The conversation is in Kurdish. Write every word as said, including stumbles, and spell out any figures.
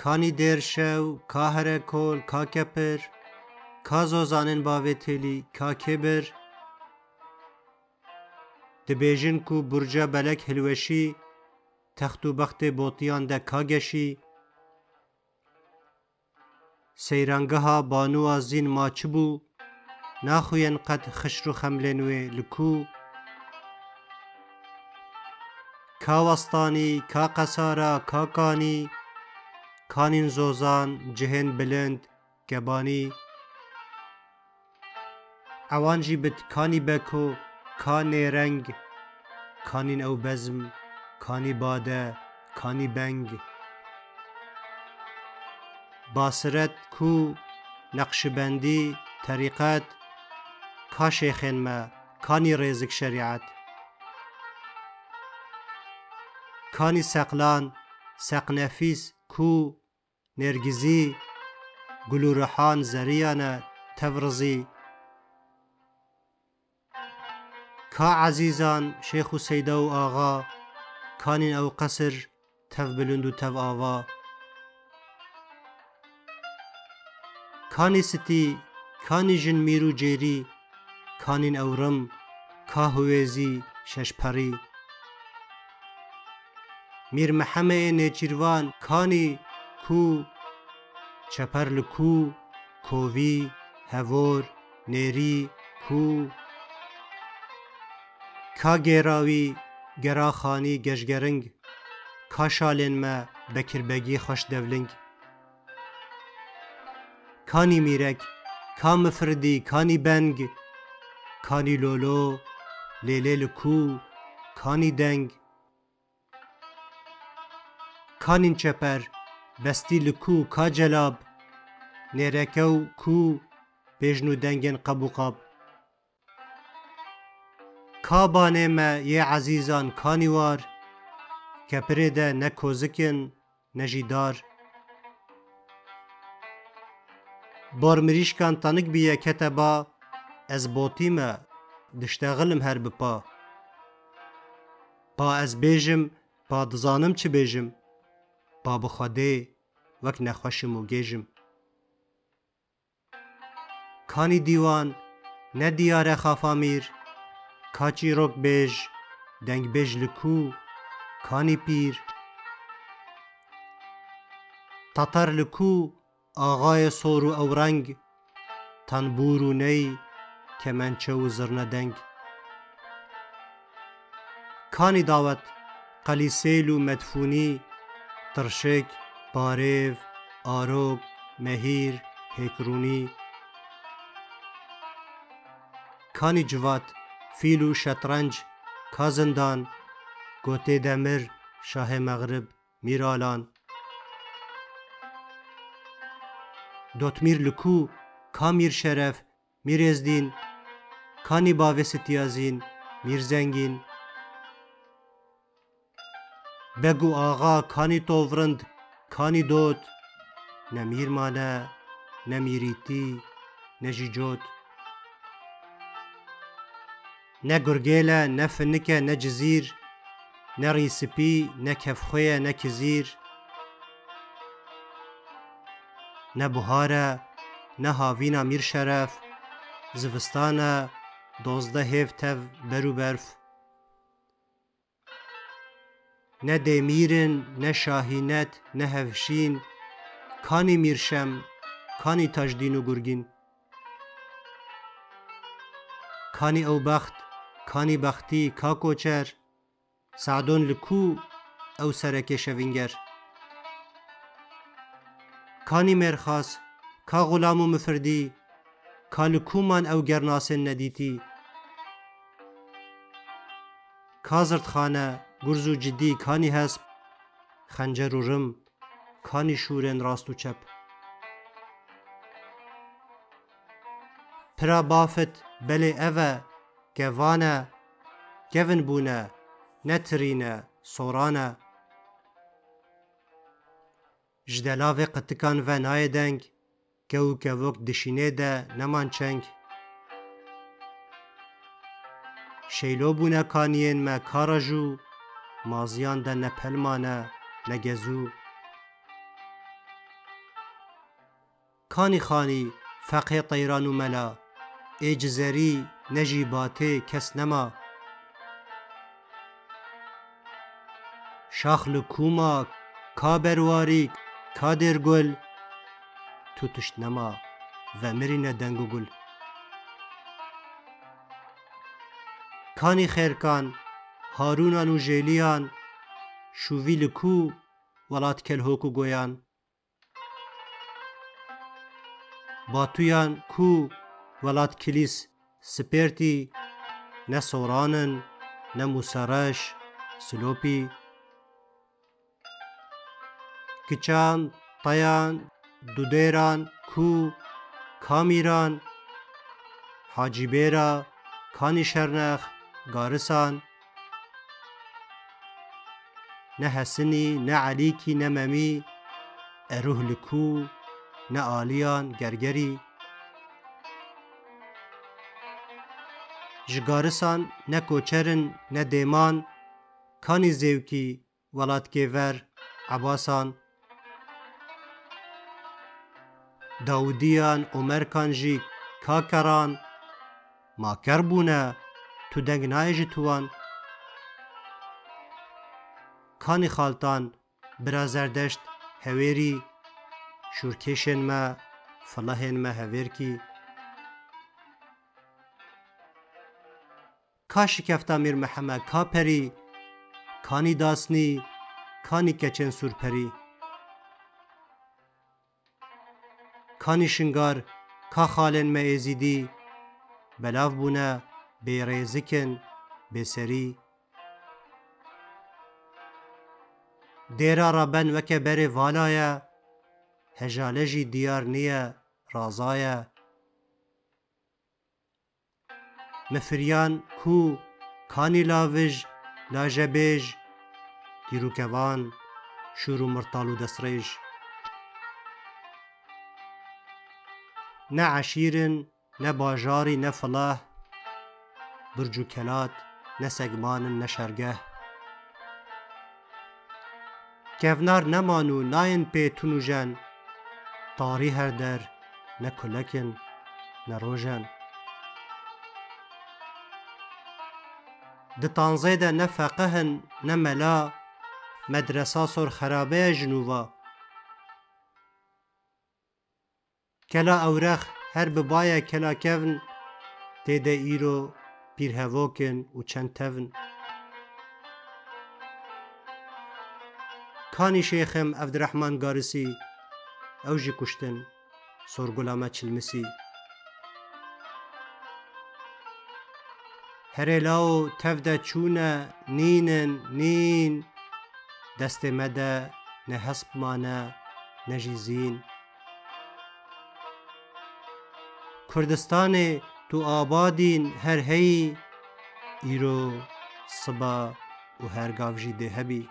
Kanî Dêrşew, ka Herekol, ka Kepir, ka Zozanên Bavê Têlî, ka Kêbir. Dibêjin ku burca belek hilweşî, text û bextê botiyan de ka geşî. Seyrangeha Banû Azîn ma çi bû? Naxuyen qet xişr û xemlên wê li ku? Ka Westanî, ka Qesara, ka Kanî, kanîn Zozan, cihên bilind, Kebanî. Ewan jî bit kanî Beko, ka Nêreng, kanîn ew bezm, kanî bade, kanî beng. Basiret, ku, Neqşibendî, terîqet, ka şêxên me, kanî rêzik şerîet. Kanî Seqlan, Seqnefîs, ku, Nêrgizî, gul û rihan zeriyane, tev rizî. Ka Ezîzan, Şêx û Seyda û Axa, kanîn ew qesir, tev bilind û tev ava. Kanî Sitî, kanî jin Mîr û Cêrî, kanîn ew rim, ka Huwêzî, Şeşperî. Mîr Mihemê ê Nêçîrvan, kanî, ku, Çeper li ku, Kovî, Hevor, Nêrî, ku. Ka Gêrawî, Geraxanî, Geşgering, ka şalên me, Bekirbegî, Xweşdevling. Kanî Mîrek, ka Mifridî, kanî Beng, kanî Lolo, Lêlê li ku, kanî Deng. Kanîn Çeper, Bestî li ku, ka Celab, Nêrekew, ku, bêjn û dengên qeb û qab. Ka banê me yê ezîzan kanî war, Kepirê de ne kozik in, ne jî dar. Bor mirîşkan tanik bîye kete ba, ez botî me, diştexilim her bi pa. Pa ez bêjim, pa dizanim çi bêjim, pa bi Xwedê wek nexweşim û gêjim. Kanî dîwan, ne diyar e xafa mîr, ka çîrok bêj, dengbêj li ku, kanî pîr. Tatar li ku, axayê sor û ewreng, tanbûr û ney, kemençe û zirne deng. Kanî dawet, qelîsêl û medfûnî, tirşik, parêv, arok, mehîr, hêkrûnî. Kanî civat, fîl û şetrenc, ka zindan, gotê demir, şahê mexrib, Mîr Alan. Dotmîr li ku, ka Mîr Şeref, Mîr Êzdîn, kanî bavê Sitiyazîn, Mîr Zengîn. Beg û axa, kanî tovrind, kanî dot, ne mîr mane, ne mîrîtî, ne jî cot. Ne gurgêl e, ne finik e, ne cizîr, ne rîspî, ne kevxwê ye, ne kizîr. Ne buhar e, ne havîna Mîr Şeref, zivistan e, dozdeh hêv tev ber û berf. Ne dêmîr in, ne şahînet, ne hevşîn, kanî Mîr Şem, kanî Tajdîn û Gurgîn. Kanî ew bext, kanî bextî, ka koçer, Sadon li ku ew serekê şevînger? Kanî Mêrxas, ka Xulam û Mifirdî, ka li ku man ew gernasên nedîtî? Ka zirdxane, gurz û cidî, kanî hesp, xencer û rim, kanî şûrên rast û çep? Pira bafit, belê ev e, kevan e, kevin bûne, ne tirîn e, soran e. Ji delavê qitikan ve nayê deng, kew û kevok dişînê de neman çeng. Şeylo bûne kaniyên me ka rejû, maziyan de ne pelman e, ne gezû. Kanî xanî feqê teyran û mela, ê cizerî ne jî batê kes nema. Şax li kû ma, ka berwarî, ka dêrgul, tu tişt nema, vemirîne deng û gul. Kanî xêrkan, Harûnan û Jêliyan, şûvî li kû welat kelhok û goyan. Batuyan kû welat kilîs spêrtî, ne soran in, ne mûsereş, silopî. Kiçan, teyan, dudêran, kû, kamîran, hacîbêra, kanî şernex, garisan. Ne Hesinî, ne Elîkî, ne Memî, eruh li kû, ne aliyan, gergerî. Ji garisan ne koçer in, ne dêman, kanî zêwkî, welat kêver, ebasan. Dawudiyan, Omerkan jî kakeran, ma ker bûne, tu deng nayê ji tuwan. Kanî xaltan, bira Zerdeşt, Hewêrî, şûrkêşên me, filehên me hevêrkî. Ka şikefta Mîr Mihemed, ka perî, kanî dasnî, kanî keçên sûrperî. Kanî Şingar, ka xalên me êzîdî, belav bûne, bêrêzik in, bêserî. Dêra raben weke berê vala ye, hejale jî diyar niye, raza ye. Mifiriyan kû, kanî lavij, lajebêj, dîrûkevan, şûr û mirtal û destrêj. Ne eşîr in, ne bajarî, ne filah, birc û kelat, ne segman in, ne şergeh. Kevnar neman û nayên pê tun û jen, tarî her der, ne kulek in, ne roj in. Di tanzê de ne feqih in, ne mela, medresa sor xerabe ye ji nû ve. Kela ewrex her bi baye kela kevn, tê de îro pîrhevok in û çend tevn. Kanî Şêxim Evdirehman Garisî, ew jî kuştin, Sorgula me Çilmisî. Herê lawo tev de çûne, nîn in, nîn. Destê me de ne hesp mane, ne jî zîn. Kurdistanê tu abadîn her heyî, îro, siba û her gav jî dê hebî.